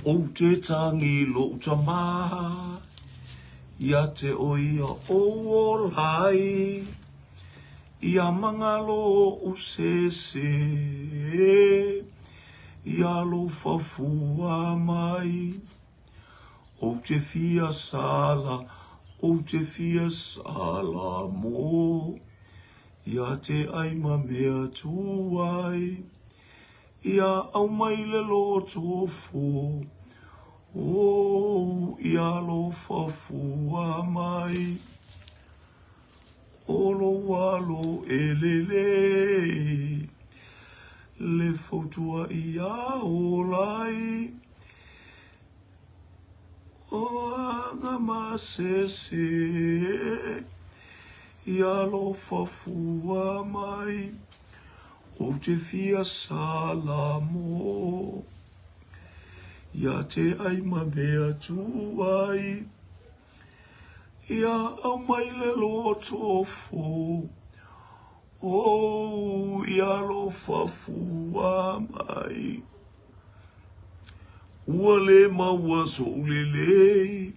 Ou te tangi lou tama Ia te o ia ou ola ai Ia mangalo ou sese Ia alofa fua mai Ou te fia sala, ou te fia sala mo Ia te ai ma mea tuai Ia aumai le loto fou, oh, ia alofa fua mai. O lou alo e lelei, le fautua ia ola ai. O aga masese, ia alofa fua mai. Ou te fia salamo Ia te ai ma mea tuai Ia aumai le loto fou Oh, ia alofa fua mai Ua le maua so'u lelei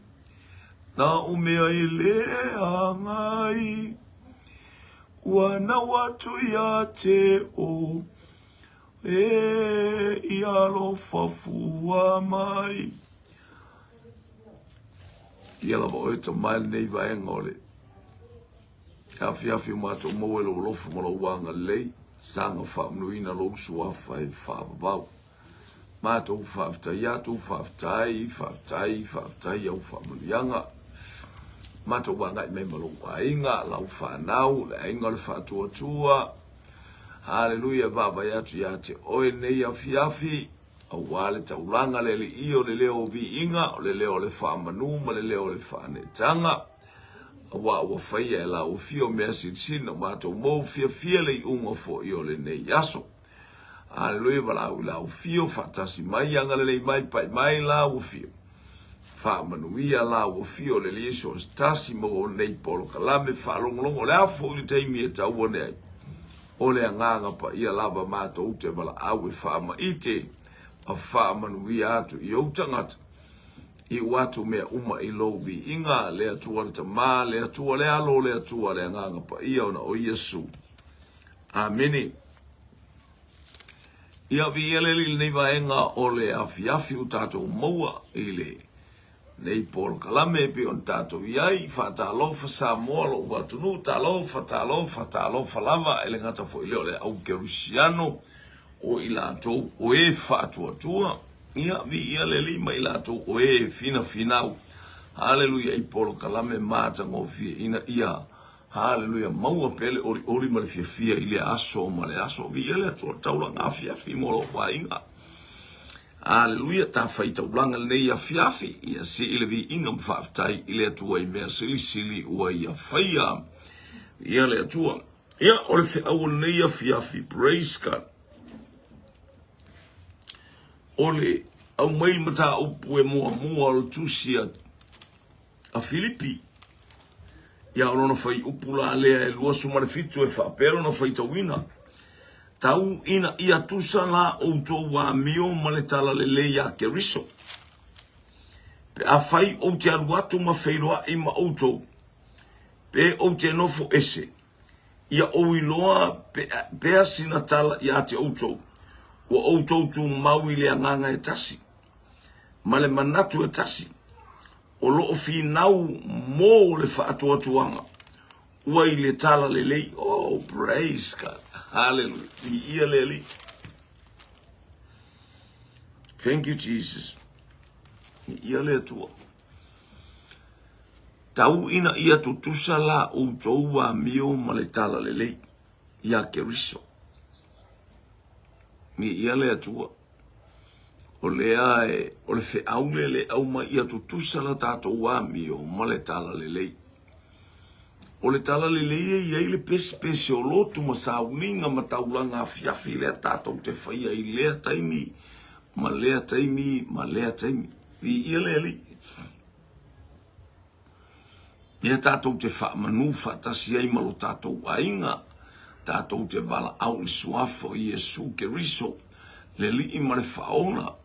Na o mea e leaga ai Ua nau atu ia te o e i alofa fua mai. Ia lava oe tama e lenei vaega o le afiafi o matou maua i lou alofa ma lou agalelei, saga faamanuina lou suafa e faavavau. Matou faafetai atu, faafetai, faafetai, faafetai i au faamanuiaga. Matou agai mai ma lou aiga, lau fanau, le aiga o le faatuatua. Haleluia, vaavaai atu ia te oe nei afiafi, aua le taulaga le alii o le leo o viiga, o le leo o le faamanu ma le leo o le faaneetaga. Aua ua faia e lau afio mea silisili na matou mou fiafia le iuga foi o lenei aso. Aleluia, valaau i lau afio, faatasi mai, agalelei mai, pai mai lau afio. Faamanuia lau afio le Alii Iesu o se tasi maua o nei polokalame faalogologo o le a foi le taimi e tau ane ai. O le agaga paia lava matou te valaau e faamaite ma faamanuia atu i ou tagata i ua atu mea uma i lou viiga, le Atua le Tama, le Atua le Alo, le Atua le Agaga Paia ona o Iesu. Amene. Ia, viia le Alii i lenei vaega o le afiafi ua tatou maua i le nei polokalame e pei ona tatou i ai. Faatalofa Samoa, lou atunuu, talofa, talofa, talofa lava, e le gata foi lea o le au kerisiano, o i latou o e faatuatua. Ia, viia le Alii ma i latou o e finafinau. Haleluia i polokalame matagofie ina ia Haleluia, maua pea le olioli ma le fiafia i lea aso ma le aso. Viia le Atua, taulaga afiafi mo lou aiga. Haleluia, tafai taulaga lenei afiafi, ia sii le viiga ma faafetai i le Atua i mea silisili ua ia faia. Viia le Atua. Ia, o le feau o lenei afiafi, praise God. O le aumai le mataupu e muamua o le tusi a a Filipi. Ia o lona fuaiupu la lea e 27 e faapea lona faitauina, Tau ina ia tusa la outou amio ma le talalelei a Keriso. Pe afai ou te alu atu ma feiloai ma outou, pe ou te nofo ese, ia ou iloa pea sina tala ia te outou, ua outou tumau i le agaga e tasi, ma le manatu e tasi, o lo o finau mo le faatuatuaga ua i le tala lelei. Oh, praise God. Hallelujah. Viia le Alii. Thank you, Jesus. Viia le Atua. Tau ina ia tutusa la outou amio ma le tala lelei ia Keriso. Viia le Atua. O lea e, o le feau lea le aumai ia tutusa la tatou amio ma le talalelei. O le talalelei e i ai le pesipesi o lotu ma sauniga ma taulaga afiafi lea tatou te faia i lea taimi ma lea taimi ma lea taimi. Viia le Alii. Ia tatou te faamanu faatasi ai ma lo tatou aiga, tatou te valaau i le suafa o Iesu Keriso, le Alii ma le Faaola.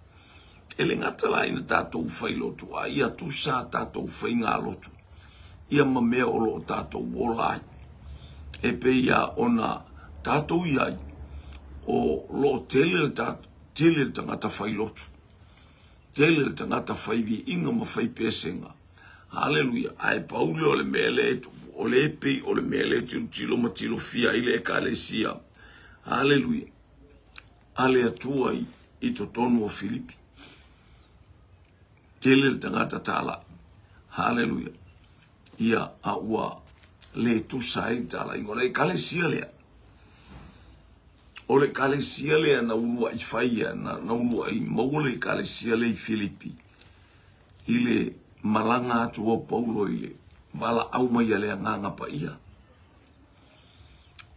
E le gata la ina tatou fai lotu, a ia tusa a tatou faiga lotu ia ma mea o lo o tatou ola ai. E pei lava ona tatou i ai, o lo o tele le, tele le tagata fai lotu, tele le tagata fai viiga ma fai pesega. Haleluia! Ae pau lea o le mea lea e tupu, o lea e pei o le mea lea e tilotilo ma tilofia ai le Ekalesia. Haleluia! A le Atua i totonu o Filipi. Tele le tagata talai. Haleluia! Ia, a ua le tusa ai le talaiga o le Ekalesia lea. O le Ekalesia lea na uluai faia, na uluai maua le Ekalesia lea i Filipi i le malaga atu o Paulo i le valaau mai a le Agaga Paia.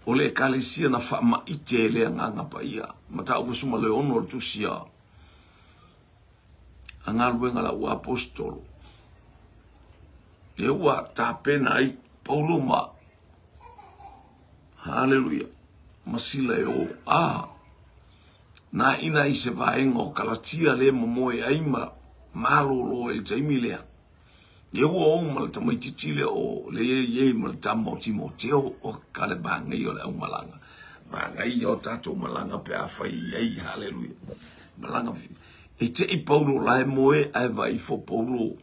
O le Ekalesia na faamaite e le Agaga Paia. Mataupu 16 o le tusi a galuega a lau aposetolo. E ua tapena ai Paulo ma Haleluia ma Sila e o a na ina i se vaega o Kalatia le momoe ai ma malolo i le taimi lea. Ia ua ou ma le tamaitiiti lea o le i ai ma le tama o Timoteo o ka le manaia o le aumalaga. Manaia o tatou malaga pe a fai i ai, haleluia. Malaga e te i Paulo la e moe ae vaai ifo Paulo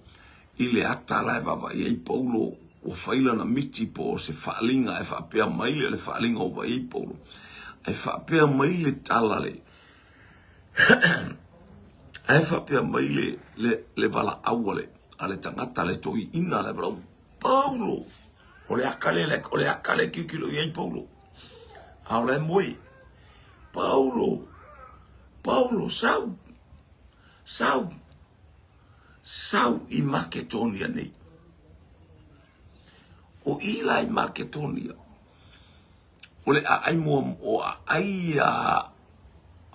i le ata la e vaavaai ai Paulo ua fai lana miti po o se faaaliga ae faapea mai le faaaliga ua vaai ai Paulo ae faapea mai le tala le Ae faapea mai le, le, le valaau a le, a le tagata, le toeaina, le valaau, Paulo! O le aka lea, o le aka lea e tilotilo i ai Paulo. A o la e moe. Paulo! Paulo, sau! Sau! Sau i Maketonia nei. O i la i Maketonia, O le aai mua, o aai a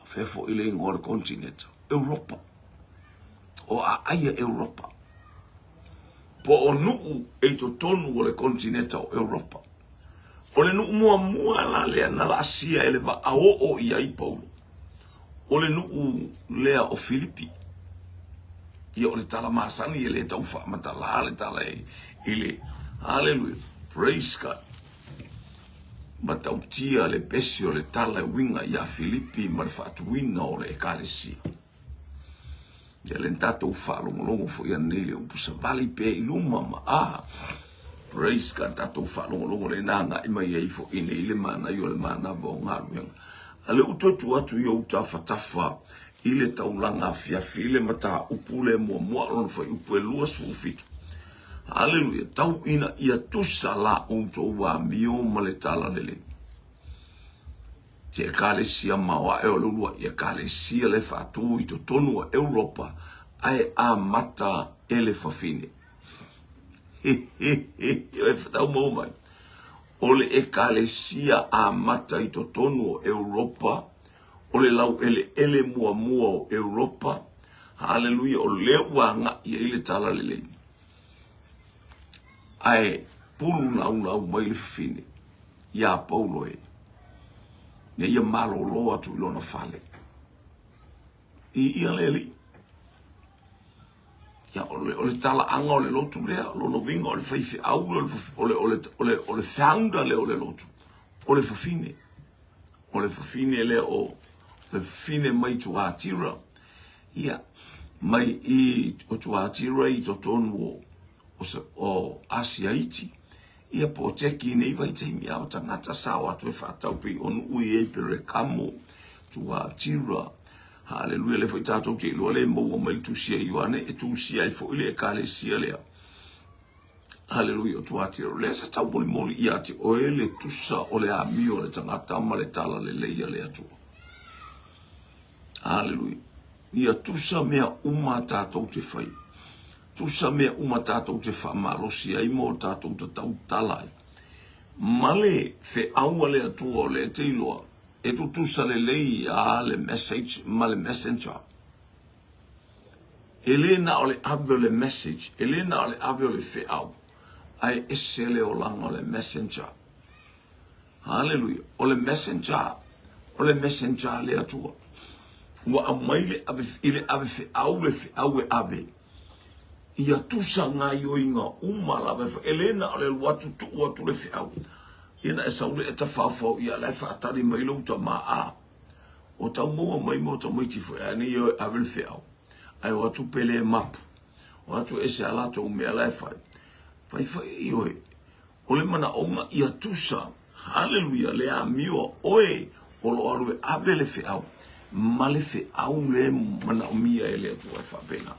fea foi le ingoa o le continent, Europa. O aai a Europa. Po o nuu e i totonu o le continent o Europa. O le nuu muamua la lea na laasia e le vaa oo i ai Paulo, o le nuu lea o Filipi. Ia o le tala masani e le tau faamatala le tala i le Hallelujah. Praise God. Matautia le pesi o le tala e uiga ia Filipi ma le faatuina o le Ekalesia. Ia lea na tatou faalogologo foi ananei i le upu savali pea i luma ma a. Praise God, tatou faalogologo lea na agai mai ai foi nei le manaia o le manava o galuega. A lea ua toe tuu atu i ou tafatafa i le taulaga afiafi i le mataupu lea muamua lona fuaiupu e 27. Haleluia, tau ina ia tusa la outou amio ma le talalelei. Te ekalesia maoae o le uluai ekalesia le faatu i totonu o Europa ae amata e le fafine. E whatau mau mai. O le ekalesia amata i totonu o Europa, o le laueleele muamua o Europa, haleluia, o lea ua agai ai le talalelei. Ae pulu naunau mai le fafine iā Paulo e ina ia malolo atu i lona fale. I ia le alii. Ia, o le talaaga o le lotu lea, lona uiga o le faifeau lea, o le founder lea o le lotu, o le fafine. O le fafine lea o le fafine mai Tuatira. Ia, mai i o Tuatira i totonu o, o, o Asia iti. Ia po o Teki nei vaitaimi a o tagata sa o atu e faatau pei o nuu i ai Perekamo, Tuatira. Haleluia, lea foi tatou te iloa le maua mai le tusi a Ioane e tusia ai foi le ekalesia lea. Haleluia, o Tuatira. O lea sa taumolimoli ia te oe le tusa o le amio a le tagata ma le talalelei a le Atua. Haleluia. Ia tusa mea uma tatou te fai. Tusa mea uma tatou te faamalosi ai ma o tatou tatautala ai. Ma le feau a le Atua o lea e te iloa, e tutusa lelei a le message ma le messenger. E le na o le ave o le message, e le na o le ave o le feau, ae ese le olaga o le messenger. Haleluia. O le messenger, o le messenger a le Atua. Ua aumai le ave, i le ave feau le feau e ave. Ia tusa gaioiga uma lava e fai. E le na o le alu atu tuu atu le feau. Ia na e sau lea e tafaofao ia la e faatali mai lou tama a. O tau maua mai mo tamaiti foi a nei e ave le feau. Ae o atu pe le mapu. O atu ese a latou mea la e fai. Fai fai ioe. O le manaoga ia tusa, haleluia, le amio a oe o lo o alu e ave le feau, ma le feau le manaomia e le Atua e faapena.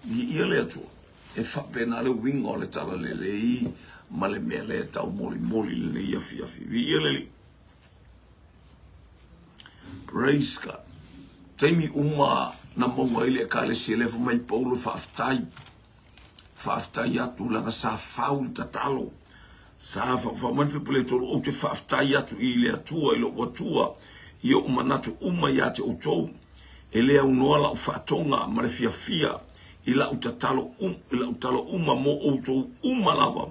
Viia le Atua, e faapena le uiga o le talalelei ma le mea lea e taumolimoli i lenei afiafi. Viia le Alii. Praise God. Taimi uma na maua ai le Ekalesia lea fai mai Paulo faafetai. Faafetai atu leaga sa fau le tatalo. Sa faamai le Filipi 3, ou te faafetai atu i le Atua, i lou Atua, i ou manatu uma ia te outou. E le aunoa lau faatoga ma le fiafia i lau tatalo um, i lau talo uma mo outou uma lava,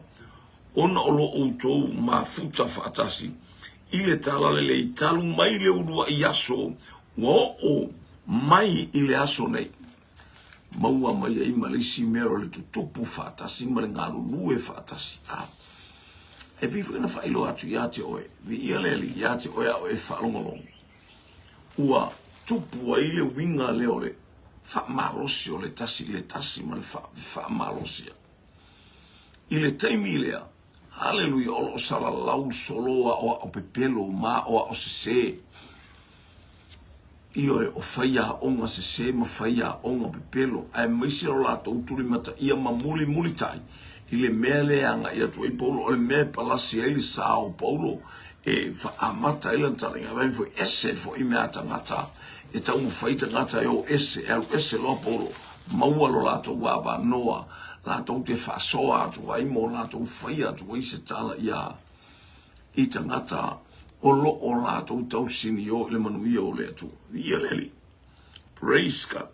ona o lo outou mafuta faatasi i le talalelei talu mai le uluai aso ua oo mai i le aso nei. Maua mai ai ma le isi mea o le tutupu faatasi ma le galulue faatasi. A, e pei foi ona faailoa atu ia te oe, viia le Alii ia te oe a oe e faalogologo, ua tupu ai le uiga lea o le faamalosi o le tasi i le tasi ma le faamalosia. I le taimi lea, haleluia, o lo o salalau solo aoao pepelo ma aoao sese. Ioe, o faiaoga sese ma faiaoga pepelo, aemaise o latou tulimataia ma mulimulitai i le mea lea e agai atu ai Paulo, o le mea e palasi ai le sa o Paulo e faaamata ai lana talaga, vaai foi, ese foi mea a tagata, e taumafai tagata e o ese, e alu ese loa Paulo, maua lo latou avanoa, latou te faasoa atu ai ma o latou faia atu ai se tala ia i tagata o lo o latou tausinio i le manuia o le Atua. Viia le Alii. Praise God.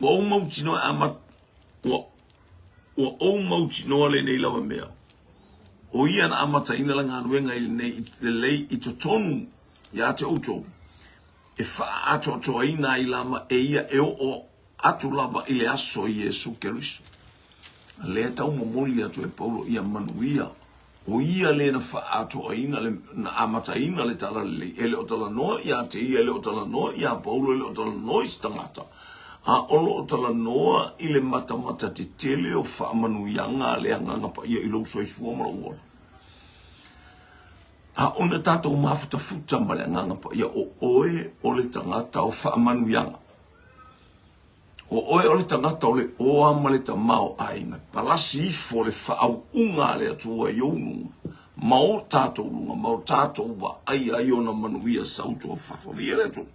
Ua ou mautinoa e amata, ua, ua ou mautinoa lenei lava mea. O ia na amataina le galuega i lenei lelei i totonu ia te outou, e faaatoatoaina ai lava e ia e oo atu lava i le aso Iesu Keriso. A lea tau momoli atu e Paulo ia manuia, o ia le na faaatoaina le, na amataina le talalelei, e le o talanoa ia te ia, e le o talanoa ia Paulo, e le o talanoa i se tagata, a o lo o talanoa i le matamata tetele o faamanuiaga a le Agaga Paia i lou soifua ma lou ola. A ona tatou mafutafuta ma le Agaga Paia, o oe o le tagata o faamanuiaga. O oe o le tagata o le oa ma le tamaoaiga, palasi ifo le faauuga a le Atua i ou luga, ma o tatou luga, ma o tatou vaaia ai ona manuia sautuafafo. Viia le Atua.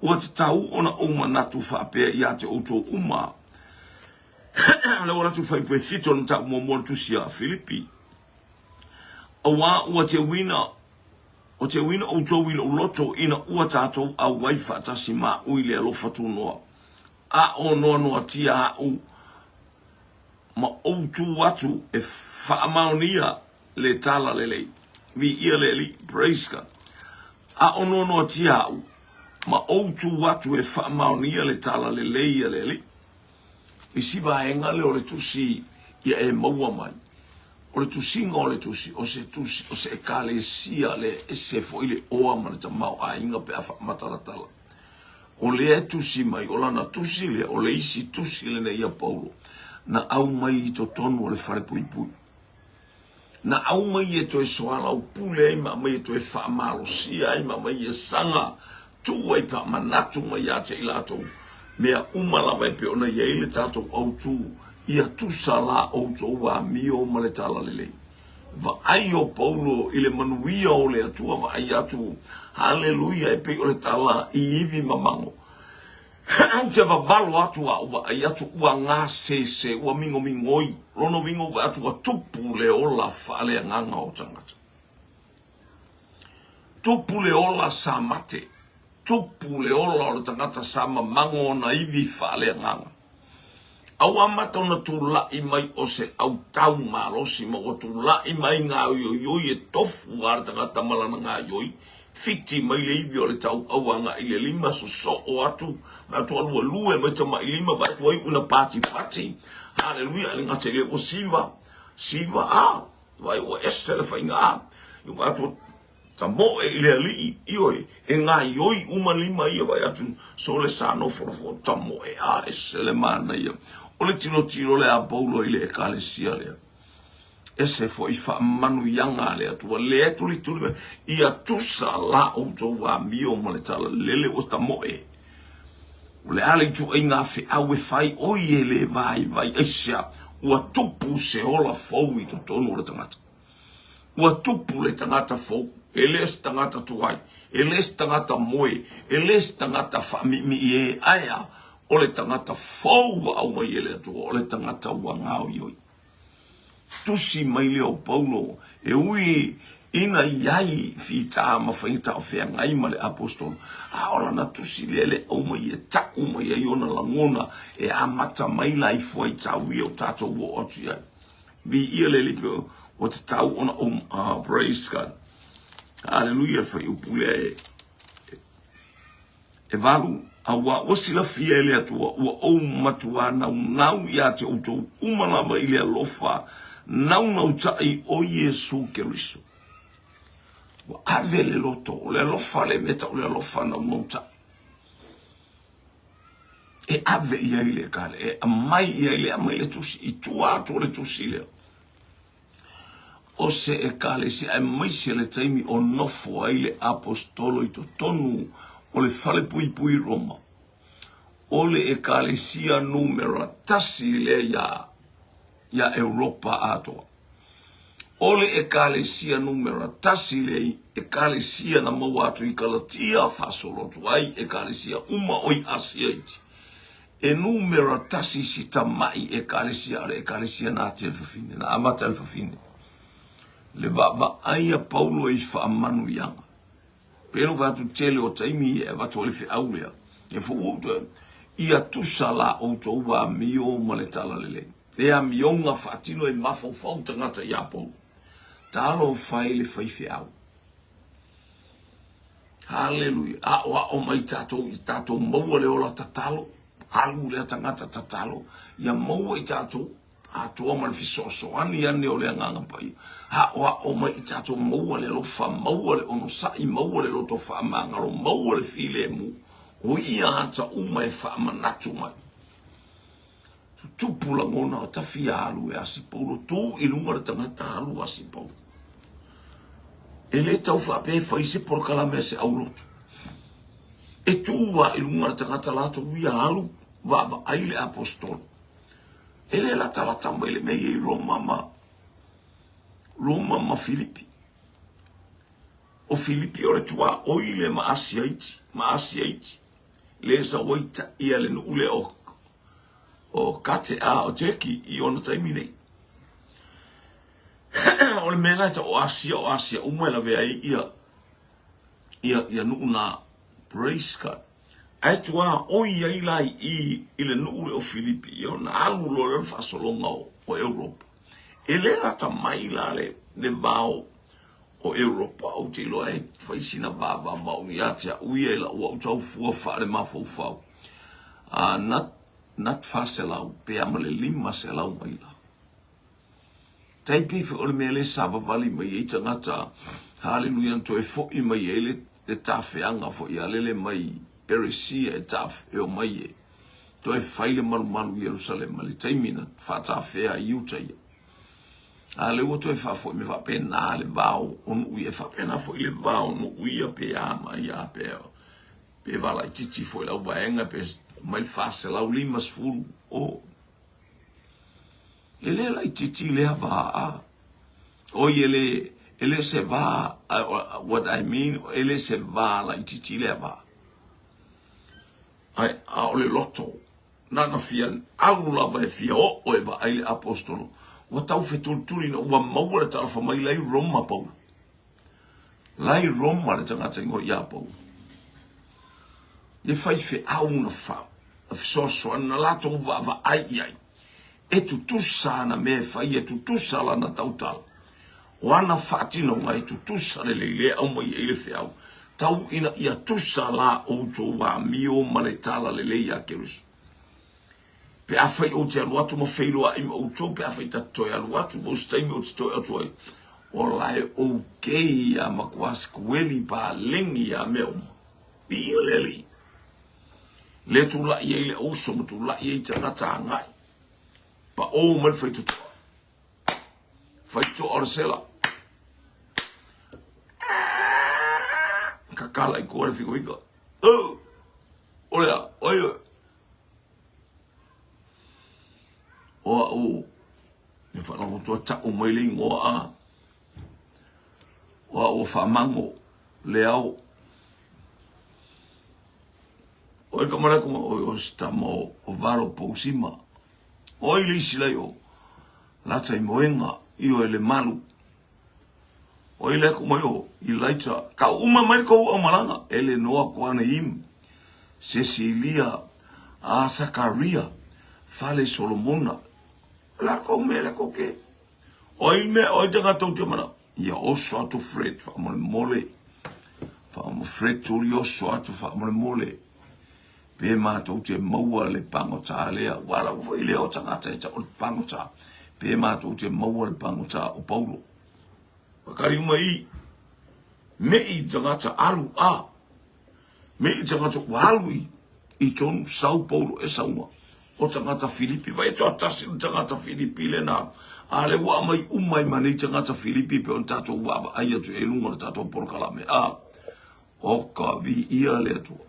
Ua tatau ona ou manatu faapea ia te outou uma. Lea ua alu atu fuaiupu e 7 o le mataupu muamua o le tusi a Filipi. Auā ua teuina, ua teuina outou i lou loto ina ua tatou auai faatasi ma au i le alofa tunoa, a o noanoatia au ma ou tu atu e faamaonia le tala lelei. Viia le Alii, praise God. A o noanoatia au ma ou tu atu e faamaonia le tala lelei a le Alii. Isi vaega lea o le tusi ia e maua mai. O le tusiga o le tusi, o se tusi, o se ekalesia le ese foi le oa ma le tamaoaiga pe a faamatalatala. O lea e tusi mai, o lana tusi lea, o le isi tusi lenei a Paulo, na aumai i totonu o le falepuipui. Na aumai e toe soalaupule ai ma aumai e toe faamalosia ai ma aumai e saga tuu ai faamanatu mai ia te i latou mea uma lava e pei ona i ai le tatou autu ia tusa la outou amio ma le talalelei. Vaai o Paulo i le manuia o le Atua, vaai atu, haleluia, e pei o le tala i ivi mamango. Ou te vavalo atu a ou vaai atu ua gasese, ua migomigoi, lona uiga ou vaai atu ua tupu le ola faaleagaga o tagata. Tupu le ola sa mate, tupu le ola o le tagata sa mamago ona ivi faaleagaga. A ua amata ona tulai mai o se autau malosi ma ua tulai mai gaoioioi e tofu a le tagata ma lana gaoioi, Fiti mai le ivi o le tauau agai i le lima, sosoo atu, vaai atu alualue mai tamai lima, vaai atu ai una patipati. Haleluia, e le gata i lea ua siva, siva a, vaai ua ese le faiga a, vaai atu tamoe i le alii, ioe, e gaioi uma lima ia, vaai atu, sole sa nofonofo, tamoe a, ese le manaia. O le tilotilo lea a Paulo i le ekalesia lea. Ese foi faamanuiaga a le Atua, lea e tulituli mai, ia tusa la outou amio ma le talalele ua tamoe. O le a le ituaiga feau e fai, oi e le vaivai, aisea? Ua tupu se ola fou i totonu o le tagata. Ua tupu le tagata fou, e le o se tagata tuai, e le o se tagata moe, e le o se tagata faamiimii e, ae a? O le tagata fou ua aumai e le Atua, o le tagata ua gaoioi. Tusi mai lea o Paulo, e ui ina i ai fita ma faigata o feagai ma le aposetolo, a o lana tusi lea le aumai e tau mai ai ona lagona e amata mai la i fuaitau ia o tatou oo atu i ai. Viia le Alii pe ua tatau ona ou, ah, praise God. Hallelujah, le fuaiupu lea e, e valu, auā ua silafia e le Atua, ua ou matuā naunau iā te outou uma lava i le alofa naunautai o Iesu Keriso. Ua ave le loto, o le alofa le mea tau le alofa naunautai. E ave i ai le kale, e aumai i ai le aumai le tusi, i tua atu o le tusi lea. O se ekalesia aemaise le taimi o nofo ai le aposetolo i totonu o le falepuipui i Roma. O le ekalesia numera tasi lea iā, iā Europa atoa. O le ekalesia numera tasi lea i ekalesia na maua atu i Kalatia faasolo atu ai ekalesia uma o i Asia iti. E numera tasi si tamai ekalesia, o le ekalesia na ati e le fafine, na amata e le fafine. Le vaavaai a Paulo i faamanuiaga. Pei ona fai atu tele o taimi e avatu ai le feau lea, e fou ou toe, ia tusa la outou amio ma le talalelei. Le amioga faatino e mafaufau tagata ia Paulo. Talofa e le faifeau. Haleluia. Aoao mai tatou i tatou maua le ola tatalo. Alu lea tagata tatalo. Ia maua i tatou atoa ma le fesoasoani ane o le Agaga Paia. Aoao mai i tatou maua le alofa, maua le onosai, maua le loto faamagalo, maua le filemu. O ia ata uma e faamanatu mai. Tutupu lagona o tafia alu e asi Paulo, tu i luga le tagata alu asi Paulo. E le tau faapea e fai se polokalame a se aulotu. E tu a i luga le tagata latou ia alu vaavaai le apostolo. E le latalata mai le mea i Roma ma Roma ma Filipi. O Filipi o le tuaoi lea ma Asia iti, ma Asia iti. Le sau ai taʻi le nuu lea o o Kate a o Turkey i ona taimi nei. O le mea la e o Asia, o Asia uma e lawe ai ia ia ia nuu na praise God. Ae tuā oi ai la i i i le nuu lea o Filipi ia ona alu loa lea o le faasologa o, o Europa. E le lata mai la le, le vao o Europa, ou te iloa e fai sina vavavau ia te au ia i lau au tau fua faale-mafaufau. A na, na 400 pe a ma le 500 maila. Tai pei foi o le mea lea savavali mai ai tagata, haleluia, na toe foi mai ai le, le tafeaga foi a lele mai Peresia e tafeo mai e toe fai le malumalu i Ierusalema i le taimi na faatafea ai Iuta ia. A lea ua toe faafoi mai faapena le va o nuu ia, e faapena foi le va o nuu ia pe a ma ia pe pe va laitiiti foi lau vaega pe mai le 450 o e le laitiiti lea va a oi e le e le se va what I mean e le se va laitiiti lea va ai a o le loto Nana fia alu lava e fia oo e vaai le aposetolo, ua tau fetulituli ina ua maua le talofa mai la i Roma Paulo. La i Roma le tagata ingoa ia Paulo. Le faifeau na fa, na fesoasoani na latou vaavaai i ai. E tutusa ana mea e fai, e tutusa lana tautala. O ana faatinoga e tutusa lelei lea e aumai ai le feau. Tau ina ia tusa la outou amio ma le talalelei a Keriso. Pe afai ou te alu atu ma feiloai ma outou, pe afai ta te toe alu atu, mo se taimi ou te toe atu ai, o la e okay ia matua sikueli paleni ia mea uma. Viia le Alii. Le tulai ai le uso ma tulai ai tagata agai. Paʻō mai le faitotoa. Faitotoa o le sela. Kakala i kua le fikofiko. Oh! O le a, oi oi. O au, e whakangotoa tau mai le ingoa a. O au o whamango, le ao. O e ka maleko ma oi o sitama o, o valo pausima. O i le isi lai o lata i moenga i o e le malu. O i le aku mai o Ilaita, ka uma mai kou au malanga, e le noa kuana im, Cecilia, a Sakaria, fale Solomona. La kou me le koke. O i me o i te katou te mana. Ia oso atu Fred, wha mole. Wha Fred tuli oso atu wha mole. Pe mātou te maua le pangotā lea, ua lava foi lea o tagata e tau o le pangotā. Pe mātou te maua le pangotā o Paulo. Pakari uma i, me i tagata alu a, me i tagata ua alu i, i tonu sau Paulo e saua. O tagata Filipi, vai e toa tasi le tagata Filipi le nā. A le ua mai uma i manei tagata Filipi pe on tātou vaavaai atu e lunga o le tātou polokalame. A, o ka vi ia le Atua.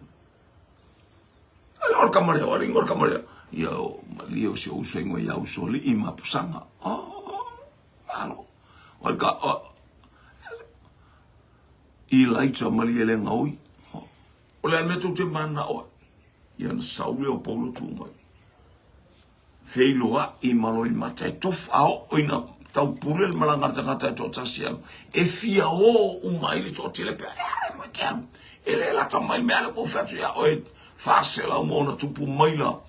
Ai o le kama lea, o le ingoa o le kama lea. Ia o malie o si ou uso ingoa ia Usoalii ma Pusaga. Oh, malo. O le ka, o, Elijah malie le gaoi. O le a le mea tou te mananao ai. Ia na sau lea o Paulo tu mai. Feiloai ma Loimata e tofu a oo ina taupule le malaga a le tagata e toatasi e alu, e fia o uma ai le toatele pe a e mai ke alu. E le lata mai le mea lea ua ou fai atu ia oe 400 ma ona tupu maila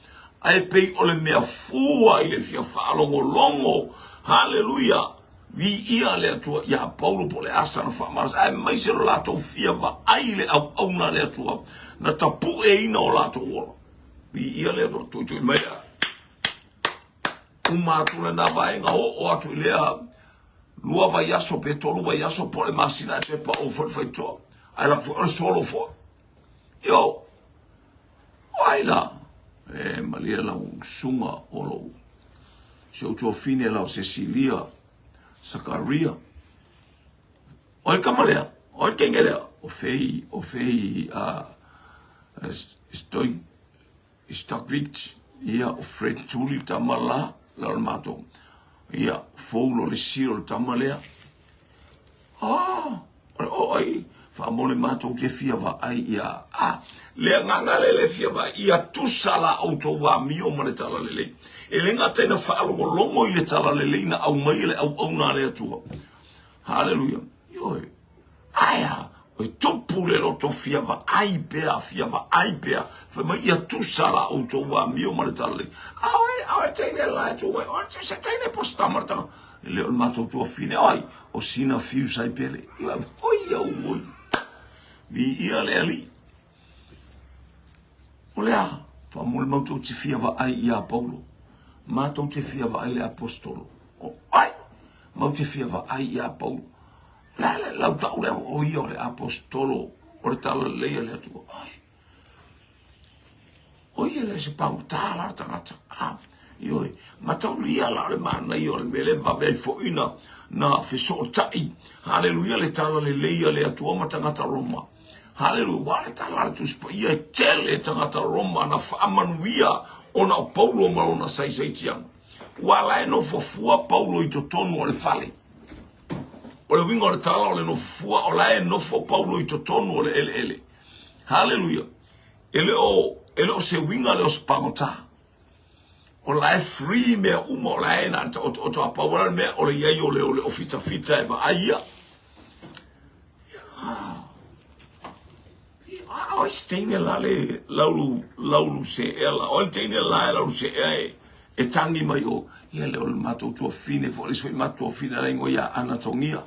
ae pei o le mea fua i le fia faalogologo. Haleluia! Viia le Atua iā Paulo po o le asa na faamalosi aemaise lo latou fia vaai i le auauna a le Atua na tapueina o latou ola. Viia le Atua, tuitui mai lea. Uma atu lena vaega, oo atu i lea lua vaiaso pe tolu vaiaso po o le masina e toe paʻō foi le faitotoa. Ae lako foi o le solo foi. Io, o ai la? E malie lau susuga o lou si ou tuafine la o Cecilia Sakaria. O le kama lea, o le kenge lea, o fei, o fei, Stoi, Stockvich, ia, o Fred Tuli tama la, la o le matou, ia, fou lo le si o le tama lea. Ah, o ai, faamole matou te fia vaai ia, ah, le agaga lea le fia vaai, ia tusa la outou amio ma le talalelei. E le gata ina faalogologo i le talalelei na aumai e le auauna a le Atua. Haleluia. Ioe. Ae a, e tupu le loto fia vaai pea, fia vaai pea. Fai mai ia tusa la outou amio ma le talalelei. A oe, a oe teine la e tu mai, oe se teine posta ma le tanga. E le o le matou tuafine, oi, o sina fiu sai pele. Ioe, oi au oi. Viia le Alii. O le a? Faamolemole matou te fia vaai iā Paulo. Matou te fia vaai le Aposetolo. O ai? Matou te fia vaai iā Paulo. O le a le lautau lea o ia o le Aposetolo o le Talalelei a le Atua? Ai. O ia le se pagota la le tagata. Ah, ioe, mataulia la o le manaia o le mea lea e vave ai foi na, na fesootai. Haleluia le Talalelei a le Atua ma tagata Roma. Haleluia! Ua le tala a le Tusi Paia e tele tagata Roma na faamanuia ona o Paulo ma lona saisaitiaga. Ua ala e nofo fua Paulo i totonu o le fale. O le uiga o le tala o le nofo fua, o la e nofo Paulo i totonu o le eleele. Haleluia! E le o, e le o se uiga lea o se pagota. O la e free mea uma, o la e na taotooto a pau le mea o le iai o le, o le ofitafita e vaai ia. A o se teine la le laulu, laulu seea la. O le teine la e laulu seea e, e tangi mai o. Ia le o le matou tuafine foi, le isi foi matou tuafine la ingoa ia Anatongia.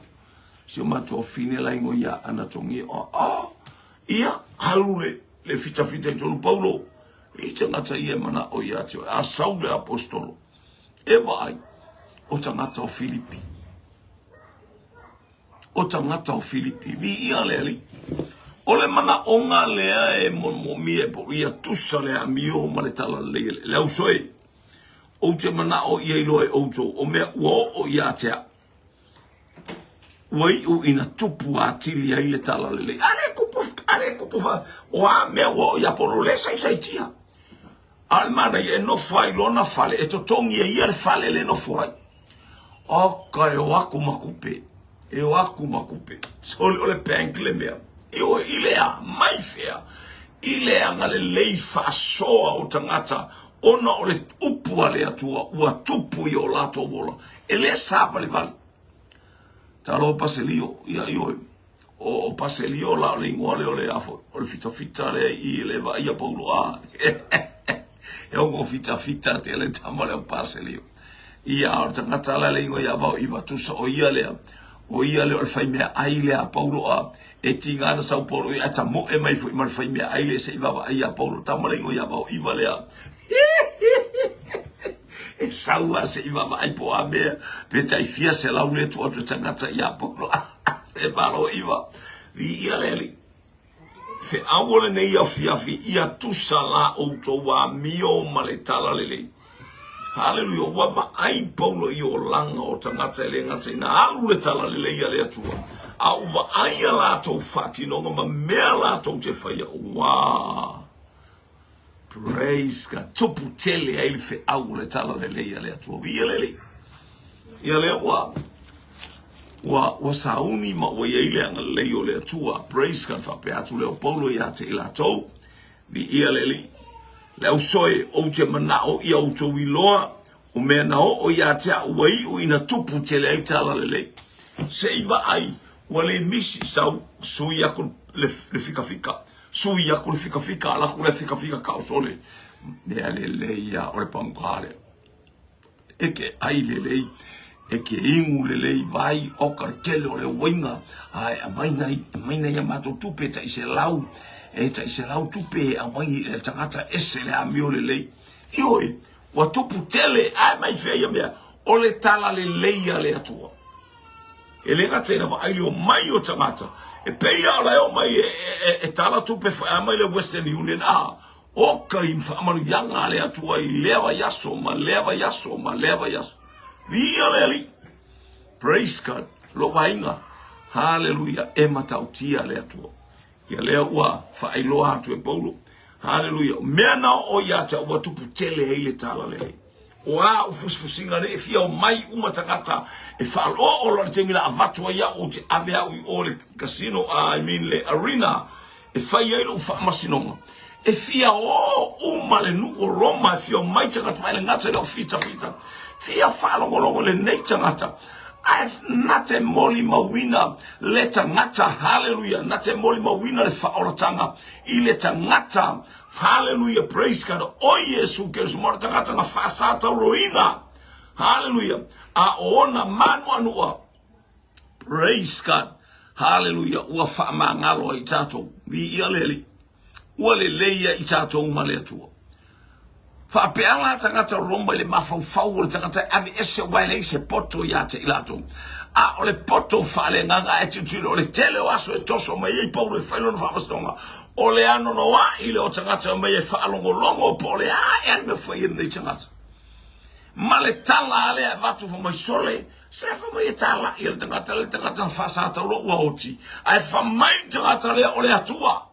Si o matou tuafine la ingoa ia Anatongia. O, oh, Ia, alu le, le fitafita i tonu Paulo, i tagata ia e manao ia te oe. A sau le apostolo, e vaai, o tagata o Filipi. O tagata o Filipi, viia le Alii. O le manaoga lea e moomia e Paulo, ia tusa le amio ma le talalelei. Le auso e, ou te manao ia iloa e outou, o mea ua oo ia te au. Ua iu ina tupu atili ai le talalelei. A le kupu, a le kupu fa, o a mea ua oo ia Paulo, le saisaitia. A o le manaia e nofo ai lona fale, e totogi e ia le fale le nofo ai. Oka e o aku ma kupe, e o aku ma kupe. Sole o le bank le mea. I o i lea, mai fea, i le agalelei faasoa o tagata ona o le upu a le Atua ua tupu i o latou ola. E le savalivali. Talo Paselio, ia ioe. O, o Paselio la o le ingoa lea o le afo, o le fitafita lea i le vaaia Paulo a. E ongo fitafita te le tama lea o Paselio. Ia, o le tagata la le ingoa ia vao iva tusa o ia lea. O ia lea o le faimeaai lea a Paulo a. E tiga ana sau Paulo ia ae tamoe mai foi ma le faimeaai lea se i vaavaai ia Paulo tama le ingoa ia vao iva lea. E sau a se i vaavaai po o a mea pe tai fia selau le tuu atu e tagata ia Paulo. Se malo iva. Viia le Alii. Feau o lenei afiafi ia tusa la outou amio ma le talalelei. Haleluia, ua vaai Paulo i olaga o tagata e le gata ina alu le talalelei a le Atua, a ua vaai a latou faatinoga ma mea latou te faia. Ua Praise God. Tupu tele ai le feau o le talalelei a le Atua. Viia le Alii. Ia lea ua ua ua sauni ma ua i ai le agalelei o le Atua. Praise God. Faapea atu lea o Paulo ia te i latou. Viia le Alii. Le auso e, ou te manao ia outou iloa, o mea na oo ia te au ua iu ina tupu tele ai talalelei. Se i vaai, ua le misi sau, sui aku le, le fikafika, sui aku le fikafika, ala aku le fikafika kaosole. Mea lelei ia o le pagogā lea. E ke ai lelei, e ke igu lelei vai, oka le tele o le uaina, ae aumai nai, aumai nai a matou tupe tai selau, e tai selau tupe e aumai i le tagata ese le amio lelei. Ioe, ua tupu tele, ae mai fea ia mea, o le talalelei a le Atua. E le gata ina vaai le omai o tagata, e pei lava o la e omai e, e, e, e tala tupe e aumai le Western Union, a, Oka i faamanuiaga a le Atua i lea vaiaso ma lea vaiaso ma lea vaiaso. Viia le Alii. Praise God. Lou aiga. Haleluia. E matautia le Atua. Ia lea ua faailoa atu e Paulo. Haleluia. Mea na oo ia te au ua tupu tele ai le talalelei. O a au fusifusiga nei e fia omai uma tagata e faaloo loa le taimi la avatu ai au ou te ave au i o le casino, I mean le arena e fai ai lou faamasinoga. E fia o uma le nuu o Roma e fia omai tagata mai le gata i lau fitafita. Fia faalogologo i lenei tagata. Ae na te molimauina le tagata, haleluia, na te molimauina le faaolataga i le tagata. Haleluia, praise God. O Iesu Keriso, mo le tagata na faasatauroina. Haleluia. A o ona manuanua. Praise God. Haleluia. Ua faamagalo ai tatou. Viia le Alii. Ua lelei ai tatou ma le Atua. Faapea la tagata o Roma i le mafaufau o le tagata e ave ese aua e leai se poto ia te i latou. A o le poto faaleagaga ae tilotilo o le tele o aso e toso mai ai Paulo e fai lona faamasinoga, o le anoanoai lea o tagata e omai e faalogologo po o le a ea le mea fai e lenei tagata. Ma le tala a lea e avatu fai mai, Sole, se fai mai e talai e le tagata lea, le tagata na faasatauro ua oti, ae fai mai le tagata lea o le Atua.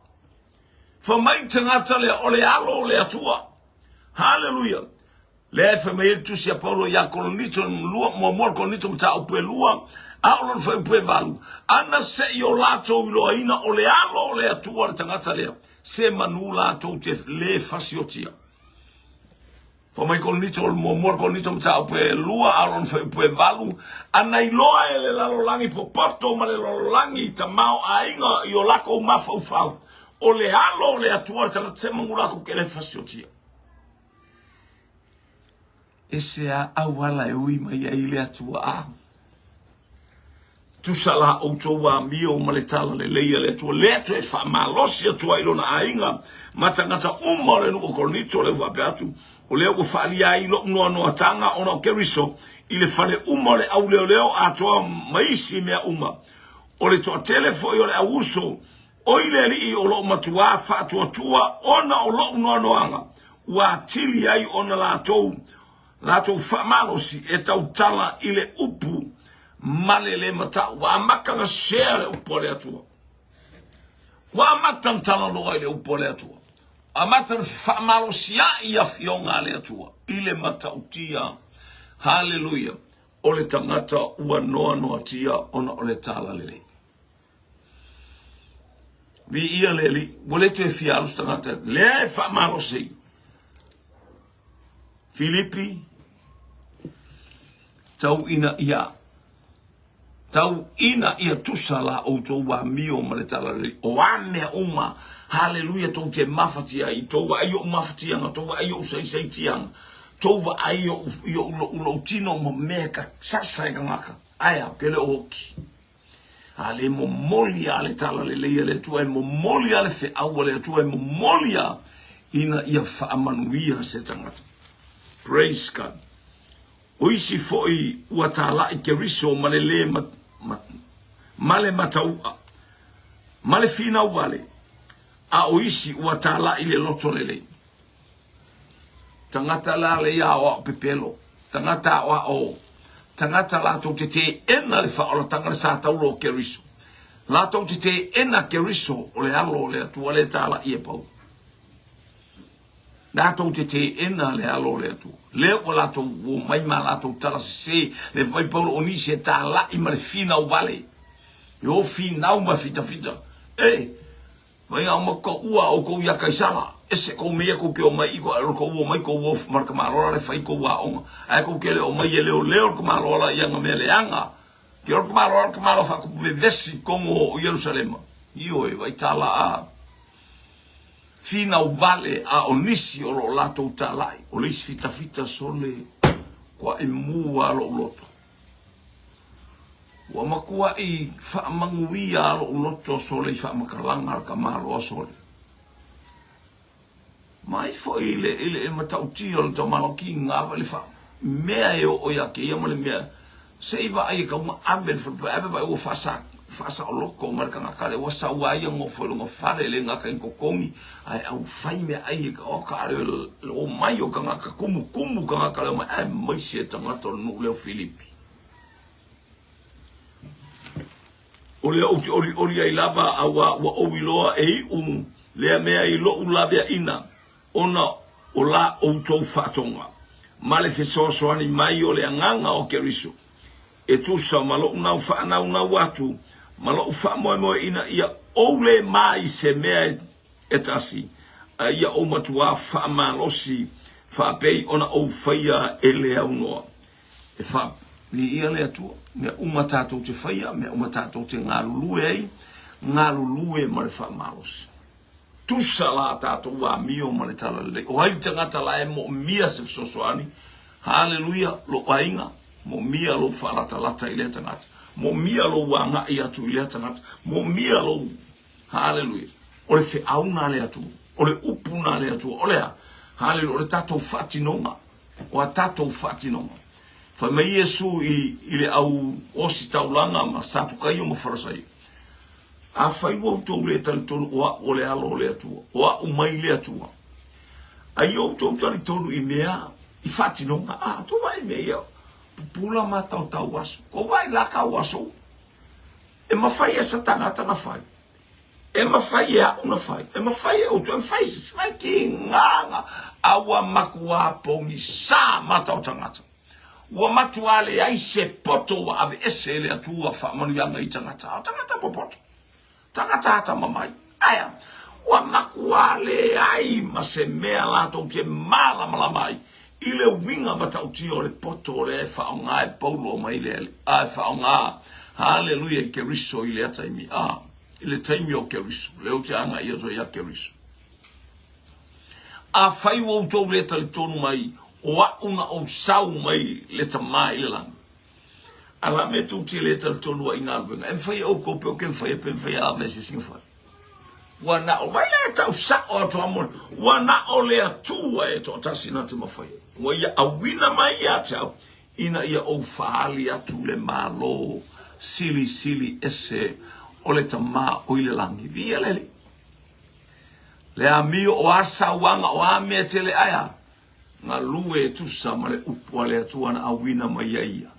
Fai mai le tagata lea o le Alo o le Atua. Haleluia! Lea e fai mai ai le tusi a Paulo ia Korinito lua, muamua le Korinito mataupu e lua, a o lona fuaiupu e valu, ana se i o latou iloaina o le Alo o le Atua le tagata lea, se manu latou te le fasiotia. Fai mai Korinito, muamua le Korinito mataupu e lua, a o lona fuaiupu e valu, ana iloa e le lalolagi popoto ma le lalolagi tamaoaiga i o lakou mafaufau, o le Alo o le Atua le tagata, se manu lakou ke le fasiotia. E se a auala e ui mai ai le Atua a. Tusa la outou amio ma le talalelei a le Atua, lea toe faamalosi atu ai lona aiga ma tagata uma o le nuu o Korinito, lea ua faapea atu, o lea ua faaalia ai lou noanoataga ona o Keriso i le fale uma o le auleoleo atoa ma isi mea uma. O le toatele foi o le auuso o i le Alii o lo o matuā faatuatua ona o lou noanoaga, ua atili ai ona latou latou faamalosi e tautala i le upu ma le le matau. Ua amata na share le upu a le Atua. Ua amata na talanoa i le upu a le Atua. Amata na faamalosiai afioga a le Atua i le matautia. Haleluia. O le tagata ua noanoatia ona o le talalelei. Viia le Alii. Ua le toe fia alu se tagata. Lea e faamalosi ai. Filipi, tau ina ia tau ina ia tusa la outou amio ma le talalelei. O a mea uma, haleluia, tou te mafatia ai, tou vaai i ou mafatiaga, tou vaai i ou saisaitiaga, tou vaai i ou, i ou, lou, lou tino ma mea ka sasa e kangaka. Ae a, ke le o oki. A le momoli a le talalelei a le Atua, e momoli a le feau a le Atua, e momoli a ina ia faamanuia se tagata. Praise God. O isi foi ua talai Keriso ma le le ma, ma, ma le mataua, ma le finau vale, a o isi ua talai le loto lelei. Tagata la le ia aoao pepelo, tagata aoao, tagata latou te teena le faaolatanga le sa taula o Keriso. Latou te teena Keriso o le alo o le Atua le talai e Paulo. Latou te teena le alo o le Atua. Lea ua latou o mai ma latou tala sese, le fai mai Paulo o nisi e talai ma le finau vale. E o finau ma fitafita. E, Mai a uma ka ua o kou ia Kaisara, ese kou mea kou ke o mai i ko alo kou o mai kou o ma ka malola le fai kou aoga. Ae kou ke le o mai e leo leo ka malola ia nga mea leaga. Ke o ka malola ka malola fa ku vevesi kongo o Yerusalema. Ioe vai tala a finau vale a o nisi o lo latou talai. O le isi fitafita sole kua e mua lou loto. Ua matuai faamanuia a lou loto sole i faamatalaga a le tamaloa sole. Mai foi i le, i le matautia o le tamaloa kiga le fa mea e oo ia te ia ma le mea se i vaai e tau ma ave le falepai ave vaai ua faasa faasaoloko ma le tagata lea ua sau a ia nofo i lona fale le gata i totogi ae au fai meaai e o ka le omai o tagata kumukumu tagata lea omai aemaise tagata o le nuu lea o Filipi. O lea ou te olioli ai lava auā ua ou iloa e iʻu lea mea i loʻu laveaʻina ona o la outou faatoga ma le fesoasoani mai o le Agaga o Keriso e tusa ma loʻu nau faanaunau atu ma loʻu faamoemoe ina ia ou lē mā i se mea e tasi, a ia ou matuā faamalosi faapei ona ou faia e le aunoa. E faaliia le Atua, mea uma tatou te faia, mea uma tatou te galulue ai, galulue ma le faamalosi. Tusa la tatou amio ma le talalelei. O ai le tagata la e moomia se fesoasoani? Haleluia, lou aiga, moomia lou faalatalata i lea tagata. Moomia lou agai atu i lea tagata. Moomia lou Haleluia. O le feau na le Atua. O le upu na le Atua. O le a? Haleluia. O le tatou faatinoga. O a tatou faatinoga. Fai mai Iesu i, i le au ositaulaga ma Satukaio ma Farasaio. Afai ua outou le talitonu o a'u o le Alo o le Atua, o a'u mai le Atua, a ia outou talitonu i mea i faatinoga, a tou vaai i mea ia, pupula ma taotao aso, kou vaai la kau aso, e mafai e se tagata na fai, e mafai e a'u na fai, e mafai e outou, e mafai se fai ki nganga, a ua makuā pogisā mata o tagata. Ua matua leai se poto ua aveese e le Atua faamanuiaga i tagata, o tagata popoto, tagata atamamai. Aea, ua matua leai ma se mea latou te malamalama ai i le uiga matautia o le poto o lea e faaaoga e Paulo mai le a e faaaoga, haleluia, i Keriso i lea taimi, a, i le taimi o Keriso, lea ou te agai atu ai ia Keriso. Afai ua outou le talitonu mai o a'u na ou sau mai le Tama i le lagi, A la mea tou te le talitonu ai i galuega e mafai e outou pe ou te mafaia pe mafai e ave e se isi na fai. Ua na o mai lea tau sao atu a moni. Ua na o le Atua e toatasi na te mafaia. Ua ia auina mai ia te au ina ia ou faali atu le Malo silisili ese o le Tama o i le lagi. Viia le Alii. Le amio o a sauaga o a mea tele ae a? Galue e tusa ma le upu a le Atua na auina mai ai ia.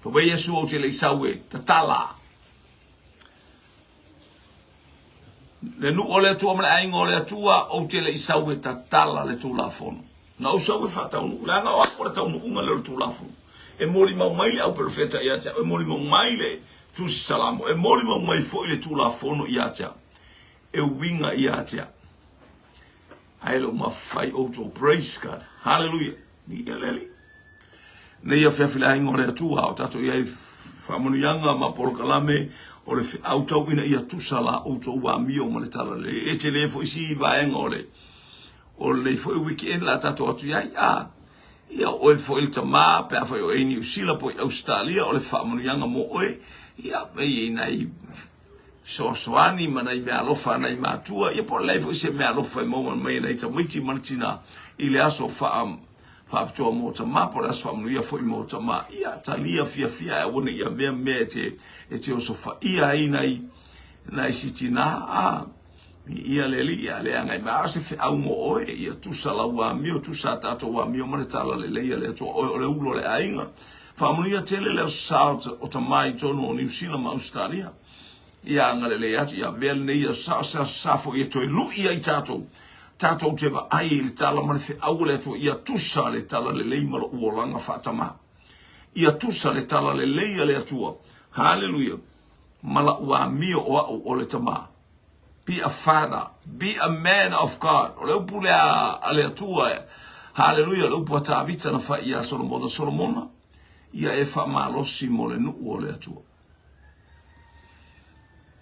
Fai mai Iesu ou te le i sau e tatala le nuu o le Atua ma le aiga o le Atua, ou te le i sau e tatala le Tulafono. Na ou sau e faataunuu, leaga o au o le taunuuga lea o le Tulafono. E molimau mai le auperofeta ia te au, e molimau mai le Tusi Salamo, e molimau mai foi le Tulafono ia te au, e uiga ia te au. Ae le o mafai outou. Praise God. Hallelujah. Viia le Alii. Nei afiafi le aiga o le Atua, o tatou i ai faamanuiaga ma polokalame o le feau tau ina ia tusa la outou amio ma le tala lelei. E tele foi si vaega o le o lenei foi weekend la tatou atu i ai. A, ia o oe foi le tama, pe afai o oe i Niu Sila po i Ausetalia, o le faamanuiaga mo oe, ia, e i ai nai fesoasoani ma nai meaalofa a nai matua, ia po o le leai foi se meaalofa e maua mai e nai tamaiti ma le tina i le aso faa faapitoa mo tama po o le aso faamanuia foi mo tama, ia talia fiafia ae aua ne i avea mea e te, e te osofaia ai nai, nai si tina, a, ia le alii, a le agai mai, a o se feau mo oe, ia tusa lau amio, tusa a tatou amio ma le talalelei a le Atua, oe o le ulu o le aiga. Faamanuia tele le Aso Sa o tama i totonu o Niu Sila ma Ausetalia. Ia agalelei atu, ia avea lenei Aso Sa o se Aso Sa foi e toe lui ai tatou, tatou te vaai i le tala ma le feau a le Atua, ia tusa le talalelei ma lou olaga faatamā. Ia tusa le talalelei a le Atua, haleluia, ma lau amio o au o le tamā. Be a father, be a man of God. O le upu lea a le Atua, haleluia, o le upu a Tavita na fai iā Solomona, Solomona, ia e faamalosi mo le nuu o le Atua.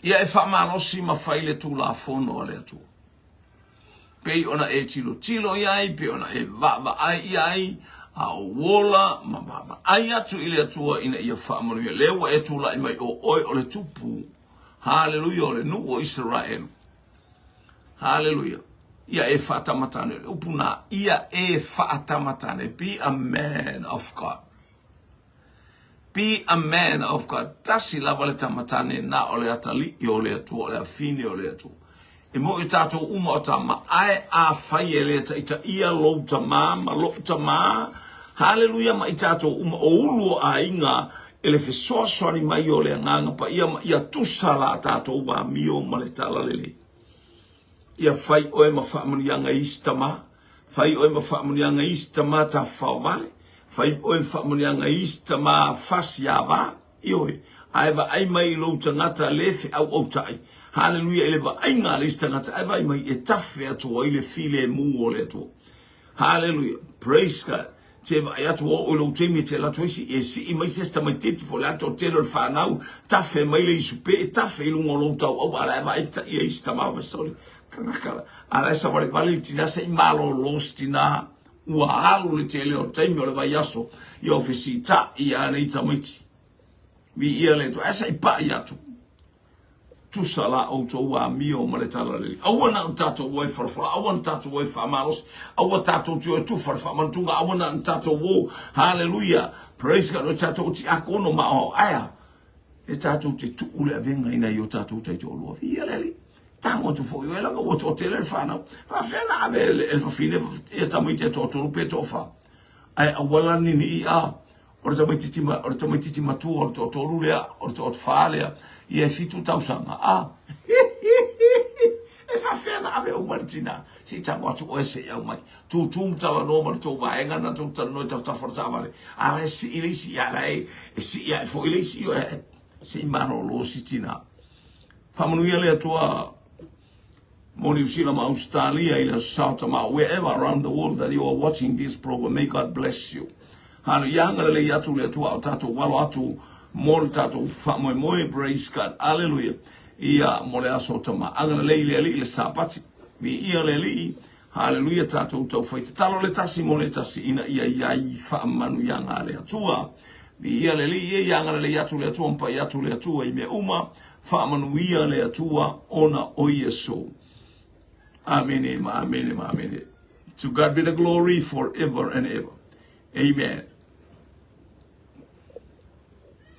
Ia e faamalosi ma fai le Tulafono a le Atua. Pei ona e tilotilo i ai, pei ona e vaavaai i ai, a o ola ma vaavaai atu i le Atua ina ia faamanuia. Lea ua e tulai mai o oe o le tupu, haleluia, o le nuu o Isaraelu. Haleluia. Ia e faatamatane, le upu na, ia e faatamatane, be a man of God. Be a man of God. Tasi lava le tamatane na o le atalii o le Atua, o le afine o le Atua. E moi tatou uma o tama, ae afai e le taitaia lou tama ma lou tama, haleluia ma i tatou uma o ulu o aiga e le fesoasoani mai o le Agaga Paia ma ia tusa la tatou amio ma le talalelei. Ia fai oe ma faamanuiaga i isi tama, fai oe ma faamanuiaga i isi tama tafafaovale, fai oe ma faamanuiaga i isi tama fasiava, ioe, ae vaai mai i lou tagata le feauautai, haleluia, i le vaaiga a le isi tagata, ae vaai mai e tafe atu ai le filemu o le Atua. Haleluia, praise God. Te vaai atu o oo i lou taimi e te alu atu ai e sii mai se isi tamaitiiti po o le a le toatele o le fanau, tafe mai le isupe, e tafe i luga o lou tauau, a o la e vaai tai e isi tama ma soli, tagata la, a o la e savalivali le tina se i malolo se tina, ua alu le tele o le taimi o le vaiaso, ia o fesiita'i a nei tamaiti. Viia le Atua, ae se i pai atu. Tusa la outou amio ma le talalelei. Aua na o tatou o e folafola, aua na tatou o e faamalosi, aua tatou te o e tufa le faamanatuga, aua na tatou o, haleluia, praise God, o tatou o tiakono ma aoao. Ae a? E tatou te tuu le avega i nai o tatou taitoalua. Viia le Alii. Tago atu foi oe, leaga ua toatele le fanau. Faafefea na ave e le fafine ia tamaiti e toatolu pe toafa. Ae aua la ninii a O le tamaitiiti ma, o le tamaitiiti matua o le toatolu lea, o le toafa lea, ia e fitu tausaga. A! E faafefea na ave uma le tina? Se i tago atu oe se i aumai. Tūtū ma talanoa ma le tou vaega na tou talanoa i tafatafa o le taavale. A la e sii le isi, a la e, e sii ae foi le isi, e, se i malolo si tina. Faamanuia le Atua mo Niu Sila ma Ausetalia i le Aso Sa o Tama wherever around the world that you are watching this program may God bless you. Hallelujah. Ia agalelei atu le Atua o tatou alo atu mo le tatou faamoemoe praise God. Hallelujah. Ia mo le aso o Tama. Agalelei le Alii le Sapati. Viia le Alii. Hallelujah. Tatou taufai tatalo le tasi mo le tasi ina ia i ai faamanuiaga a le Atua. Viia le Alii e ia agalelei atu le Atua ma pai atu le Atua i mea uma. Faamanuia le Atua ona o Iesu. Amene ma amene ma amene. To God be the glory forever and ever. Amen.